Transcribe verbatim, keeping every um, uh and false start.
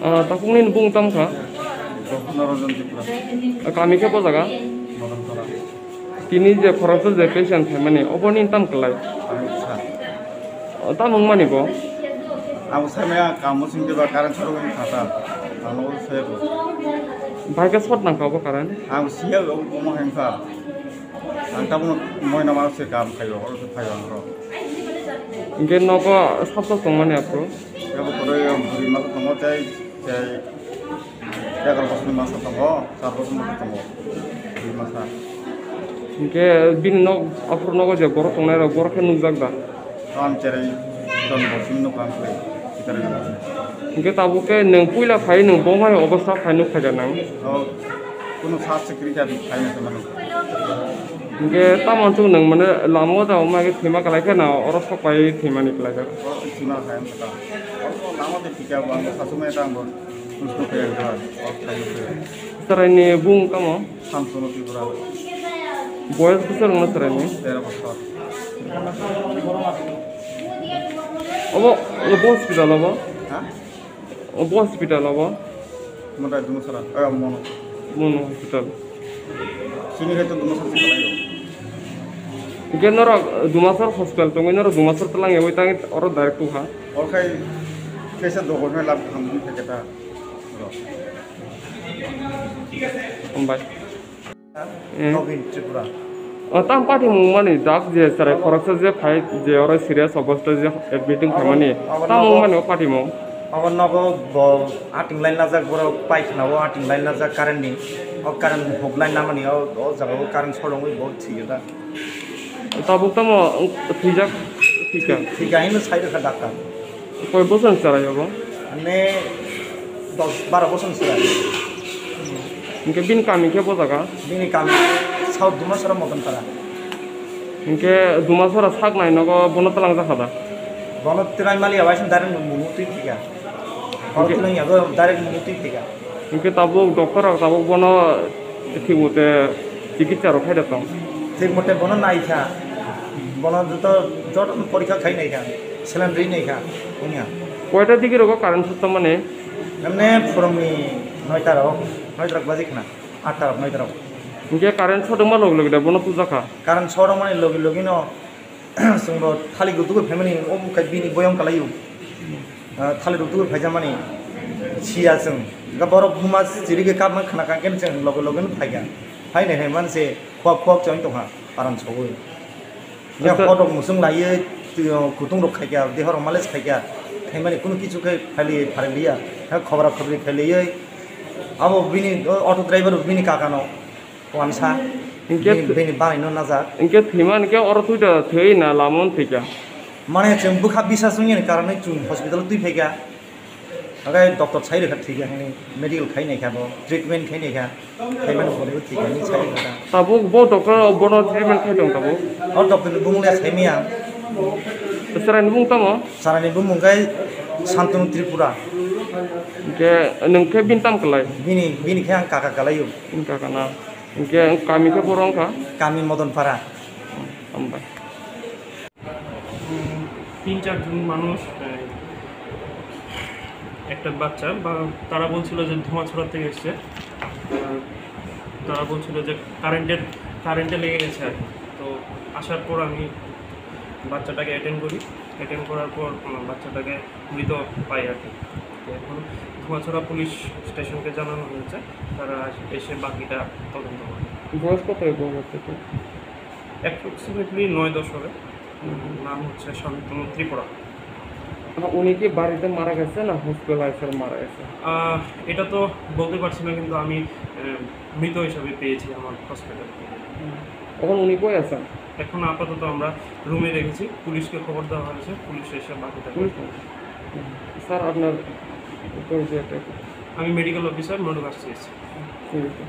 Ah, takungni bung tamo kha? Norojon Tripura. Ah, kami khe bo jaga? Madanpara. Tini je khoroksa je patient phaimani, oboni tam kwlai? Ang sa. Oh, tamo wngmani bo? Ang sa maya kamo sing deba current sorok wng kha ta. Ang no se bo. Bai khe short nang kha bo current? Ang siya go komo hang kha. Ang tabuk moina ma se kam khayo, oro se phayo ang ro. Hingke nogo sab sab tongmani aphuru? Abo kwrwi bwrwi masa tongo tei, tei egaroh bosorni masa tongo, char bosorni masa tongo, bwrwi masa. Hingke bini nok, aphuru nogo je borok tongnai rok, borok khe nukjak da? Ang cherai jon bo simi nukha ang kwrwi, sitari. Hingke tabuk khe nwng puila phai nwng bo mai obostha phai nukha da nang? O, kunu sa sikri kha phai nukha mano. Hingke tamo chwng nwng mane lama o da wngma khe thwima kwlai khe na oro sok pai thwimani kwlai khe. O thwima kha ang kha. O lama de thikya bo ang sasu mai ta ang bo. Nusto khe ang kha. O thai khe. Chwraini bung tamo? Samsung Tripura. Boyes bwswk wngno chwraini? Tero bosor. Obo, obo hospital obo? Ha? Obo hospital obo? Motai Dumasara, eh, Mono. Mono hospital. Sini hai to Dumasara se kalai. Hingke norok Dumasar hospital tongwi norok Dumasar tlang yawi tang oro direct tu ha. Or khai kaisa dogo hai lab kham ni pheketa. Hambai. Hmm. Nobin Tripura. O, tam patimung mani dak je chwrai khoroksa je phai je oro serious obostha je admitting khaimani. Abo, abo tam nogo, mung mani o patimung. Abo nogo bo ating line lajak borok paikha o ating line lajak current ni. O current huk line namani o, o jaga o current short wngwi bo thwiyo da. Tabuk tamo thwijak thwikha. Thwikha hino sai rwkha doctor. Koi bosor ni chwrai obo? Ane dos baro bosor ni chwrai. Hingke bini kami khe bo jaga? Bini kami South Dumasara Motonpara. Hingke Dumasara sak nai nogo bono twlang jakha da? Bono twlang mali ya waising direct munu twi thika. Hingke twlang yago direct munu twi thika. Hingke tabuk doctor rok tabuk bono thik mate chikitsa rok khai da tong? Thik mate bono naikha. Bono joto, joto porikha khai naikha. Saline ri naikha, wngya. Koita digi rogo current short tongmani? Emne phorongni noita rok, noita rok baji khna, atta rok, noita rok. Hingke current short wngma logi logi da bono tujakha? Current short wngmani logi logi no chwngbo thalik rok tubui phaimani, o bukhai bini boyong kalaiyo. Ah, thalik rok tubui phaijamani siya chwng. Ga borok buma chirigwi kapma khna kha khe chwng logi logi no phaikha. Phainai hai manse khuak khuak chong tongkha, aram sawi. Ya, acha. Kotok musung laiwi, twi-, kutung rok khaikya, deho rok malish khaikya, khaimani kunu kichu khe phaili pharliya, ha, khobra khobri khailiwi, abo bini, o, auto driver bini kakano wansa, hingke bini, bini bangino najak. Hingke thwima hingke oro twi da thwi na lamon thwikya. Mane chwng bwkha bisa swngyani karonwi chwng hospital twi phaikya. Oke, doctor sai rwkha thwikha hwnwi medical khai naikha bo, treatment khai naikha, khaimani pore bo thwikha hwnwi sai rwkha. Tabuk bo doctor bono treatment khai tong tabuk? O doctor ni bumung le saimaya ang. Chwraini bumung tamo? Chwraini bumung khe Santanu Tripura. Hingke nwng khe bini tam kwlai? Bini, bini khe ang kaka kwlaio. Bini kaka na? Hingke kami khe boro wngkha? Kami Modonpara. Hambai. উম, তিন চারজন মানুষ, আহ, একটা বাচ্চা, বা তারা বলছিল যে ধোঁয়াছড়া থেকে এসছে। আহ, তারা বলছিল যে কারেন্টের, কারেন্টে লেগে গেছে আর কি। তো আসার পর আমি বাচ্চাটাকে অ্যাটেন্ড করি। অ্যাটেন্ড করার পর, উম, বাচ্চাটাকে মৃত পাই আর কি। তো এখন ধোঁয়াছড়া পুলিশ স্টেশনকে জানানো হয়েছে, তারা এসে বাকিটা তদন্ত করবে। বয়স কত হবে বাচ্চাটার? অ্যাপ্রক্সিমেটলি নয় দশ হবে। নাম হচ্ছে শান্তনু ত্রিপুরা। না, উনি কি বাড়িতে মারা গেছে না হসপিটালাইজ হয়ে মারা গেছে? আহ, এটা তো বলতে পারছি না, কিন্তু আমি, আহ, মৃত হিসাবে পেয়েছি আমার হসপিটাল থেকে। হুম। এখন উনি কই আছেন? এখন আপাতত আমরা রুমে রেখেছি, পুলিশকে খবর দেওয়া হয়েছে, পুলিশ এসে বাকিটা পুলিশ? দেখবে। হুম। স্যার, আপনার পরিচয়টা একটু? আমি মেডিকেল অফিসার, মধুঘাট সিএসসি। ঠিক আছে।